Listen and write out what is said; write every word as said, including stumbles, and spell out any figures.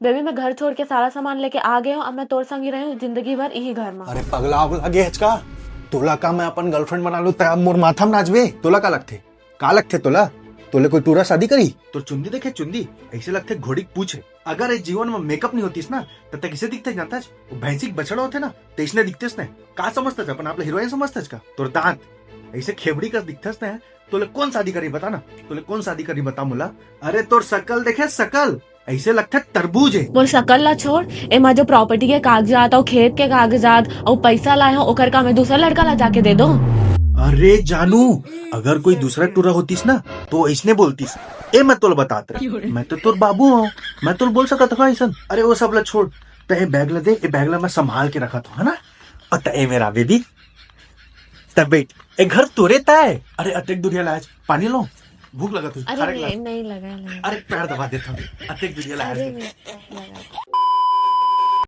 Baby, मैं घर छोड़ के सारा सामान लेके आ गए हूँ। अब मैं तोर संग ही रहूँ जिंदगी भर इही घर में। अरे पगला उगला गे हच का? तोला का मैं अपन गर्लफ्रेंड बना लूँ, तब मोर माथा में नाचबे? तोला का लगथे? का लगथे तोला? तोले कोई टूरा शादी करी? तोर चुंदी देखे चुंदी, ऐसे लगथे घोड़ी के पूछ हे। अगर ये जीवन में मेकअप नहीं होतीस ना, तब तक इसे दिखते जानता है। वो भैंसी के बछड़ा होते ना, तो इसने दिखते इसने। का समझता है अपन आप हीरोइन समझता है का? तोर दांत ऐसे खेबड़ी का दिखता है। तोले कौन शादी करी बता ना, तोले कौन शादी करी बता मोला। अरे तोर शकल देखे शकल, ऐसे लगथे तरबूज है। मोर शकल ला छोड़, एमा जो प्रॉपर्टी के कागजात अउ खेत के कागजात अउ पैसा लाए हो, ओकर का मैं दूसरा लड़का ला जाके दे दो? अरे जानू, अगर कोई दूसरा टूरा होतीस ना, तो ऐसने बोलतीस। ए मैं तोल बतात रहे, मैं तो तोर बाबू हूँ, मैं तोल बोल सकत हूँ ऐसन। अरे वो सब ला छोड़, तय बैग ला दे, ए बैग ला मैं संभाल के रखत हूँ, है ना? और तय मेरा बेबी, तब बैठ, ए घर तोरे ताय। अरे अतेक दुरिया लाज, पानी लो, भूख लगा तुझे, अरे खाने के नहीं, लाज। नहीं लगा, नहीं। अरे पैर दबा देता हूँ, अतेक दुरिया लाज। अरे नहीं, लगा।